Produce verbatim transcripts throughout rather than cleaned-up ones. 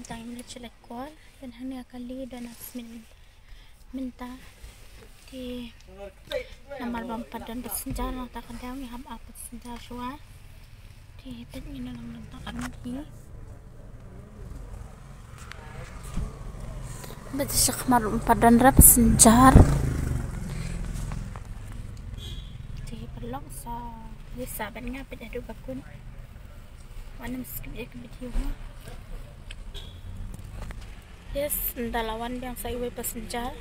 Tang ym leit sha Laitkor, don hangne kali, don Asmin mynta. Te namar ba ym pat don passenger, nangta ka dang ngi hap ap passenger shuwa. Te peit ngi nang nangta ka dang ngi. Ba te sha khmat ym pat don ra passenger. Te paralok, sa ïa sa ban nga peit haduh ba kun. Wan ym skip ïa ka video ha. Yes, ynda la wan biang sa iwei passenger.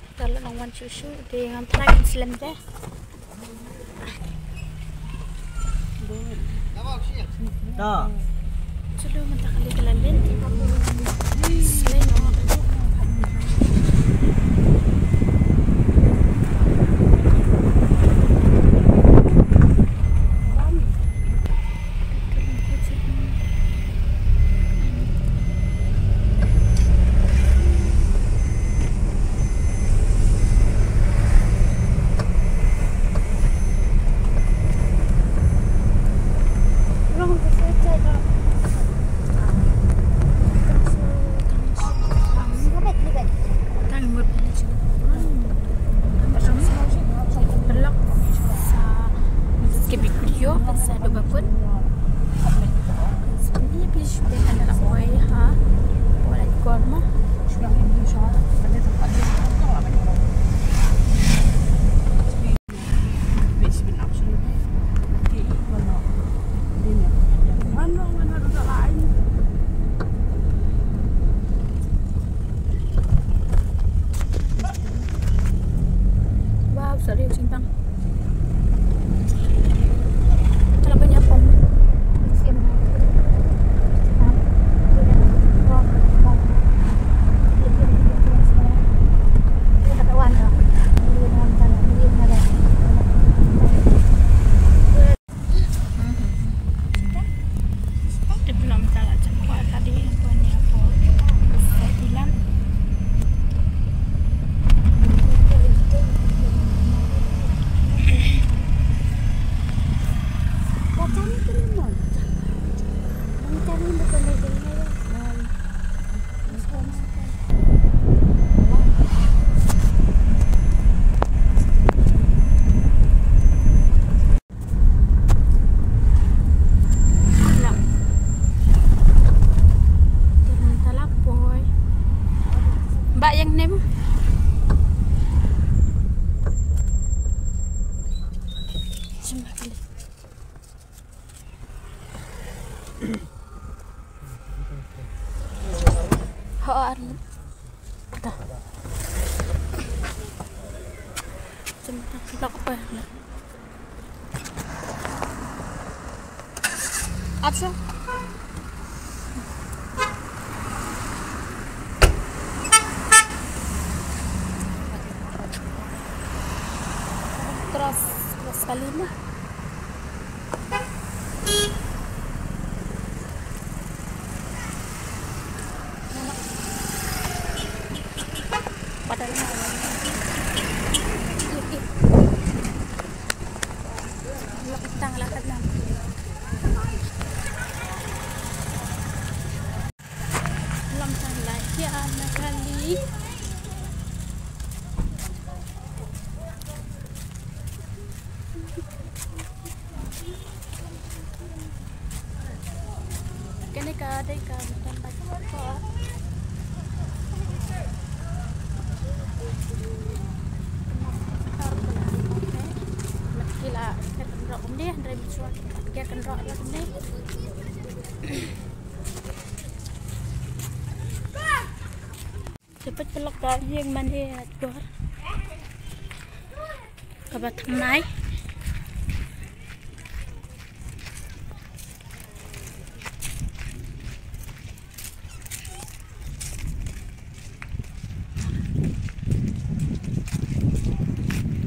Ynda la nang wan shuh shuh te ngam try kan slem te. Ta. Chalo, mynta kali ka la leit. Slem noh. Skip ïa ka video, sa haduh ba kun. Sa pynlong phi shuh te kan da la poi ha. Poi Laitkor mo. Wow, sorry, Sintang. Kalau punya pom. Te belum salah jam kuat tadi, tuan ni apa? Besar bilang. Ba ïeng ne mo. Ho, ar. Ta. Jom ta, ta ko pa. Action. Cross, cross kali na. Lam tang la ïa na kali. Kane ka dei ka mutton bite ko. Mat ki la kynroh kumne, hynrei mynshuwa ki la kynroh la kumne. Te peit paralok, ka ïing mane Laitkor kaba thymmai.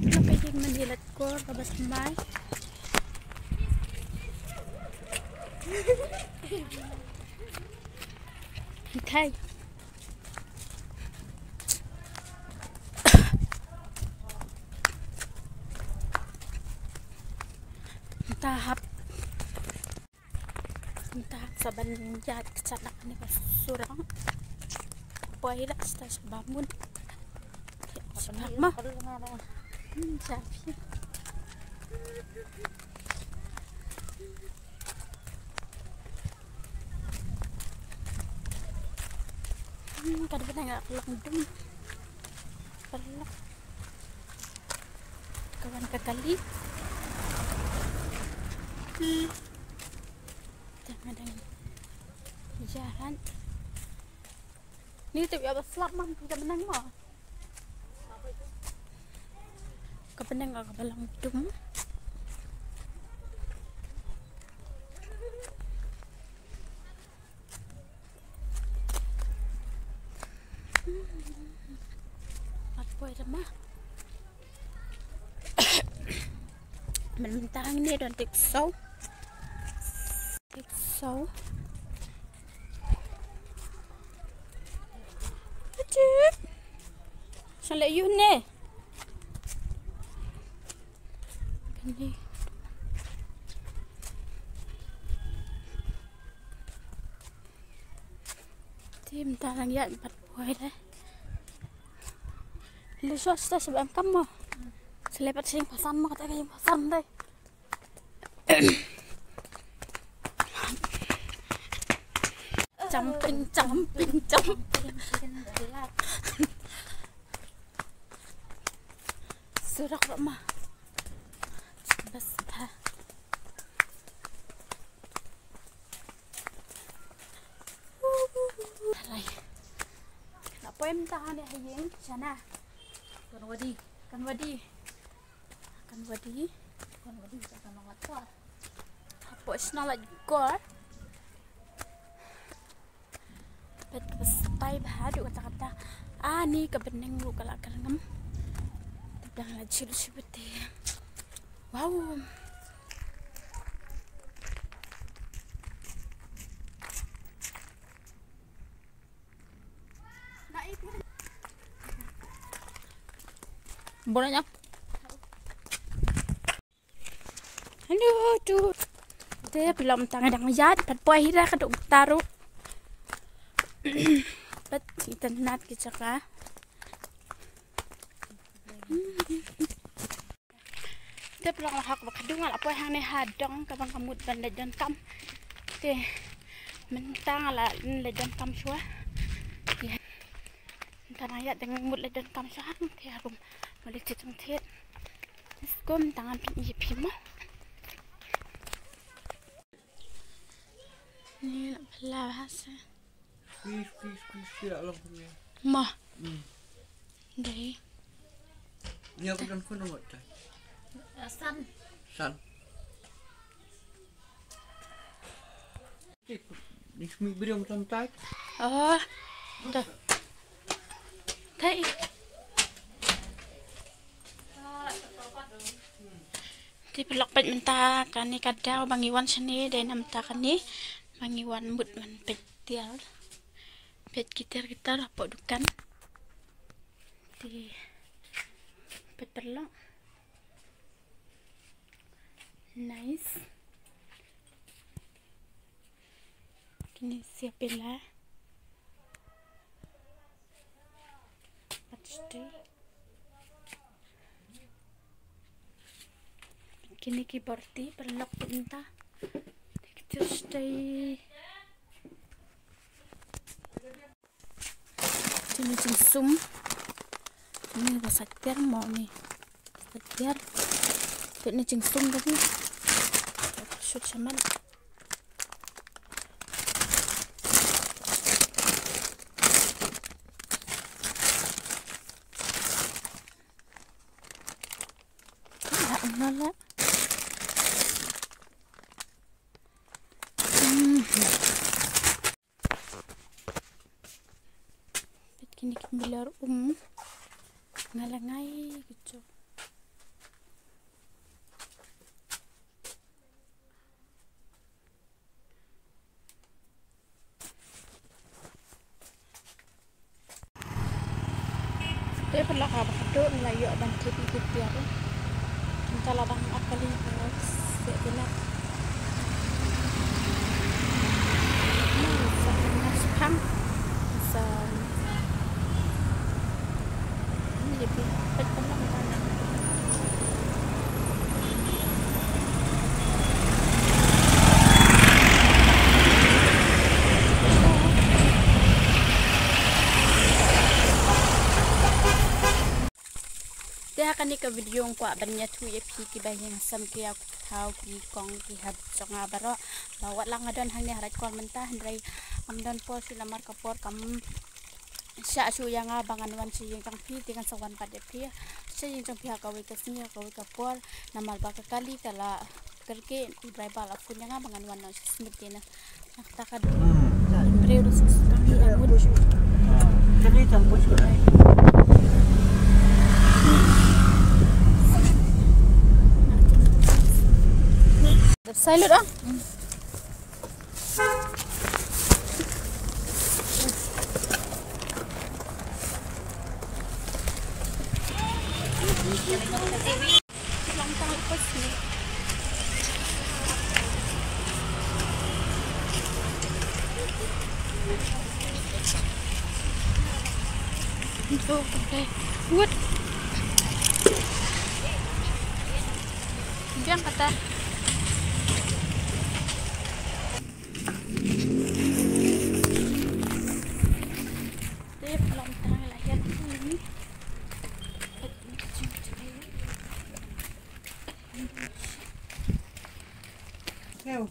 Paralok, ka ïing mane Laitkor kaba thymmai. Hi thai. Ta hap Mynta sa ban ïaid kjat na kane ka surok. Poi ïa ka sha ba mut. Sha ba mut. Hmm, sha phi. Hmm, ka dei ba nga ka long dum. Paralok. Ka wan ka kali. Hmm. Tang adang. Jalan. Ni tu ïa ba slap mam ka bneng mo. Ka bneng ka ba long dum. At poi da ma. Mynta hangne don tik saw. Tik saw. Aduh. Sa leh ïu ne. Kane. Te mynta dang ïaid pat poi de. Leit shuwa shuwa shuwa em kam mo. Sa leit pat sha ïing Basan mo, kata ka ïing Basan de. Jumping, jumping, jumping. Surok ba ma. Bas ha. Alai. La poi mynta hangne ha ïing shane. Kan wadi. Kan wadi. Kan wadi. Kan wadi, kan wadi. Hapoh shnong la jkor. Peit ka stai bha haduh katta katta. Ani ka bneng ruh ka la kyrngem. Te dang la jhiel shuh te. Wow. Bon ap. Hello tu. Te paralok, mynta nga dang ïaid pat poi hi da ka duk taru. Pat itynnad ki jaka. Te paralok, nga hok ba ka duk nga la poi hangne ha dong kaba nga mut ban leit donkam. Te mynta nga la leit donkam shuwa. Te mynta nga ïaid dang mut leit donkam shuwa. Te harum ma leit jitang thied. Let's go, mynta ngan pyni ïa phi mo. Ni la pala ba sa. Squeeze, squeeze, squeeze, squeeze, la long kumne. Mo. Hmm. Dei. Ni aku dan kono ngot tai. San. San. Ni smi beriam santai. Oh. Dah. Dei. Te paralok, peit mynta kane ka daw ba ngi wan shane dei na mynta kane ba ngi wan mut wan peit tiar. Peit ki tiar ki tiar hapoh dukan. Te peit paralok. Nice. Kine sia pela. Pat sdei. Kine ki borti paralok, peit mynta. Ki tiar sdei. Kine jingsum. Ni ba sa tiar mo ni. Sa tiar. Peit ni jingsum tadi. Shoot shaman. Ah, nala. Hmm. Peit kine ki mlor um. Nga la ngai ki jong. Te paralok, haba khatduh ngi la ïoh ban thied ïa ki tiar. Mynta la dang ap kali, se pynap. Kane ka video nga kwah ban ïathuh ïa phi kiba ïeng ha sem ki ïa ki thaw ki kong ki hap jong nga baroh. Ba wat la nga don hangne ha Raid Kol mynta hynrei ngam don por shuh namar ka por kam shah shuh ïa nga ba ngan wan sha ïing jong phi, te ngan sa wan pat ïa phi sha ïing jong phi ha kawei ka sngi ha kawei ka por namar ba ka kali ka la kyrkieh, u driver la phone ïa nga ba ngan wan noh sha Smit te na. Nangta ka briew ruh sngewsih kam hi ïa mut. Dep sai lut ah. Wut. Biang kata. Tip long tang la hiat. Keu.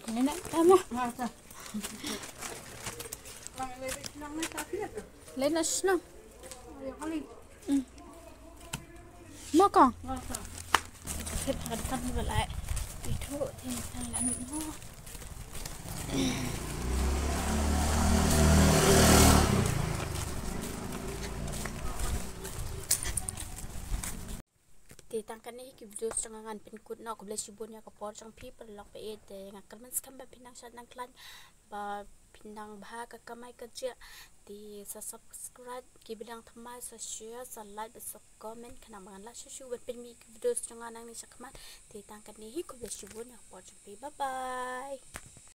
Ini nak tama. Lena senang. Hmm. Maka. Kita dekat ni belai. Itu tentang langit mo. Te tang kane hi ki videos jong nga ngan pynkut noh. Khublei shibun ïa ka por jong phi paralok ba ïeit, te nga kyrmen skhem ba phin nang shad nang khlaiñ, ba phin nang bha ka kamai kajih. Te sa subscribe, kiba dang thymmai sa share, sa like bad sa comment, khnang ba ngan lah shuh shuh ban pynmih ki videos jong nga nangne shakhmat. Te tang kane hi, khublei shibun ïa ka por jong phi. Bye bye.